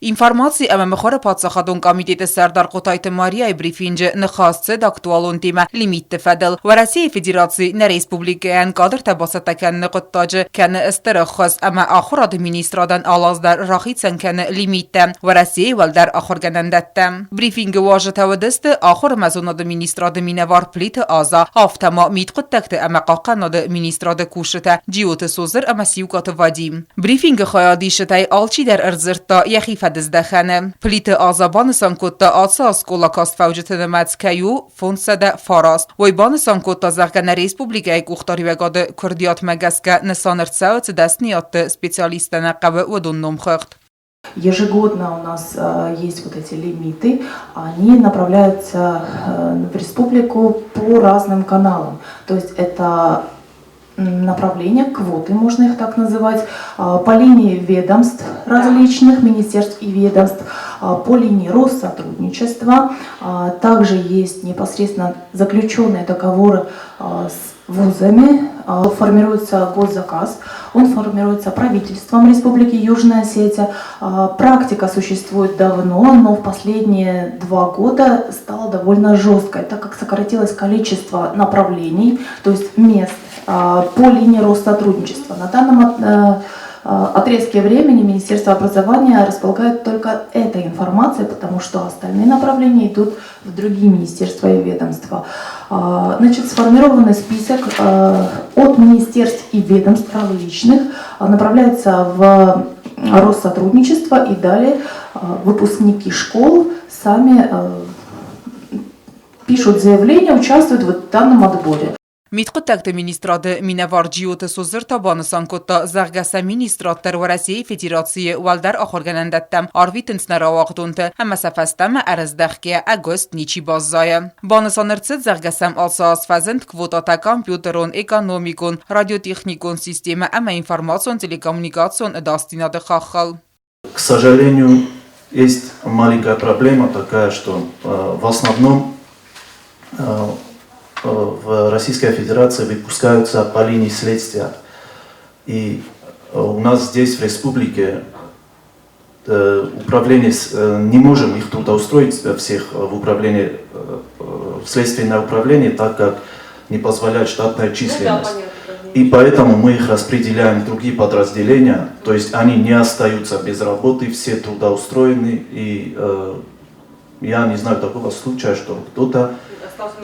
Информаци ӕмӕ мыхуыры паддзахадон комитеты сӕрдар Хъотайты Марияйы брифинджы ныхас цыд актуалон темӕ лимитты фӕдыл. Уӕрӕсейы Федераци нӕ республикӕйӕн кадртӕ бацӕттӕ кӕныны хъуыддаджы кӕны стыр ӕххуыс ӕмӕ ахуырады министрадӕн алаз дӕр рахицӕн кӕны лимиттӕ Уӕрӕсейы уӕлдӕр ахуыргӕнӕндӕттӕм. Брифингы уазджытӕ уыдысты ахуыр ӕмӕ зонады министрады минӕвар Плиты Аза, афтӕ ма мидхъуыддӕгты ӕмӕ хъахъхъӕнады министрады кусджытӕ Джиоты Созыр ӕмӕ Сиукъаты Вадим. Брифингы хайадисджытӕй алчидӕр ӕрдзырдта йӕхи фӕдыздӕхӕны. Плиты Аза банысан кодта, ацы аз скъола кастфӕуджыты нымӕц кӕй у 509. Уый банысан кодта, зӕгъгӕ, нӕ республикӕйы къухдариуӕгады куырдиатмӕ гӕсгӕ нысан ӕрцӕуы цы дӕсныйадты специалисттӕ нӕ хъӕуы, уыдон номхыгъд. Ежегодно у нас есть вот эти лимиты, они направляются в республику по разным каналам. То есть это направления, квоты, можно их так называть, по линии ведомств различных, министерств и ведомств, по линии Россотрудничества. Также есть непосредственно заключенные договоры с вузами, формируется госзаказ, он формируется правительством Республики Южная Осетия. Практика существует давно, но в последние 2 года стала довольно жесткой, так как сократилось количество направлений, то есть мест по линии Россотрудничества. На данном отрезке времени Министерство образования располагает только этой информацией, потому что остальные направления идут в другие министерства и ведомства. Значит, сформированный список от министерств и ведомств различных направляется в Россотрудничество, и далее выпускники школ сами пишут заявление, участвуют в данном отборе. Мидхъуыддӕгты министрады минӕвар Джиоты Созыр та банысан кодта, зӕгъгӕ, сӕ министрад дӕр Уӕрӕсейы Федерацийы уӕлдӕр ахуыргӕнӕндӕттӕм арвитынц нӕ рауагъдонты ӕмӕ сӕ фӕстӕмӕ ӕрыздӕхгӕйӕ ӕгуыст ничи баззайы. Банысан ӕрцыд, зӕгъгӕ, сӕм ацы аз фӕзынд квотатӕ компьютерон, экономикон, радиотехникон системӕ ӕмӕ информацион-телекоммуникацион ӕдасдзинады хаххыл. К сожалению, есть маленькая проблема такая, что в основном в Российской Федерации выпускаются по линии следствия. И у нас здесь, в республике, управление, не можем их трудоустроить всех в управление, в следственное управление, так как не позволяет штатная численность. Ну, да, и поэтому мы их распределяем в другие подразделения, то есть они не остаются без работы, все трудоустроены. И я не знаю такого случая, что кто-то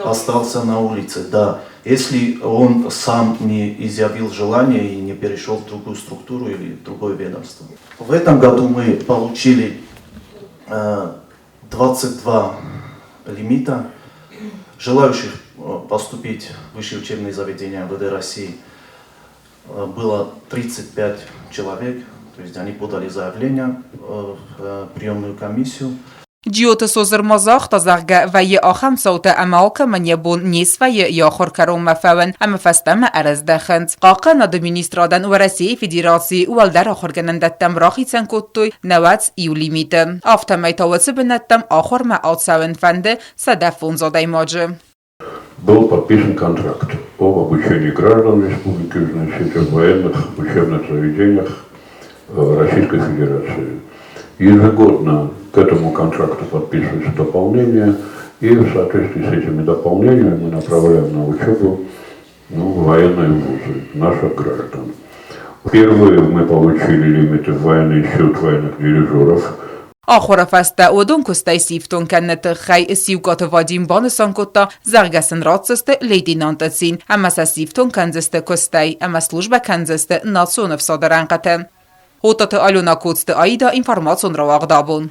остался на улице. Да. Если он сам не изъявил желание и не перешел в другую структуру или в другое ведомство. В этом году мы получили 22 лимита желающих поступить в высшие учебные заведения МВД России было 35 человек, то есть они подали заявление в приемную комиссию. Джиоты Созыр ма загъта, зӕгъгӕ, вӕййы ахӕм цаутӕ ӕмӕ алкӕмӕн йӕ бон не свӕййы йӕ ахуыр кӕронмӕ фӕуын ӕмӕ фӕстӕмӕ ӕрӕздӕхынц. Хъахъхъӕнады министрадӕн Уӕрӕсейы Федерацийы уӕлдӕр ахуыргӕнӕндӕттӕм рахицӕн кодтой 91 лимиты. Афтӕмӕй та уыцы бынӕттӕм ахуырмӕ ацӕуын фӕнды 105 адӕймаджы. Был подписан контракт об обучении граждан Республики Южная Осетия в военных учебных заведениях Российской Федерации. Ежегодно к этому контракту подписываются дополнения, и в соответствии с этими дополнениями мы направляем на учебу, ну, в военные вузы наших граждан. Впервые мы получили лимиты в военный институт военных дирижеров. Ахуыры фӕстӕ уыдон куыстӕй сифтонг кӕныны тыххӕй Сиукъаты Вадим банысан кодта, зӕгъгӕ сын ратдзысты лейтенанты цин ӕмӕ сӕ сифтонг кӕндзысты куыстӕй ӕмӕ службӕ кӕндзысты национ ӕфсады рӕнхъыты. Хъотаты Алена, Коцты Аида, информацион рауагъд абон.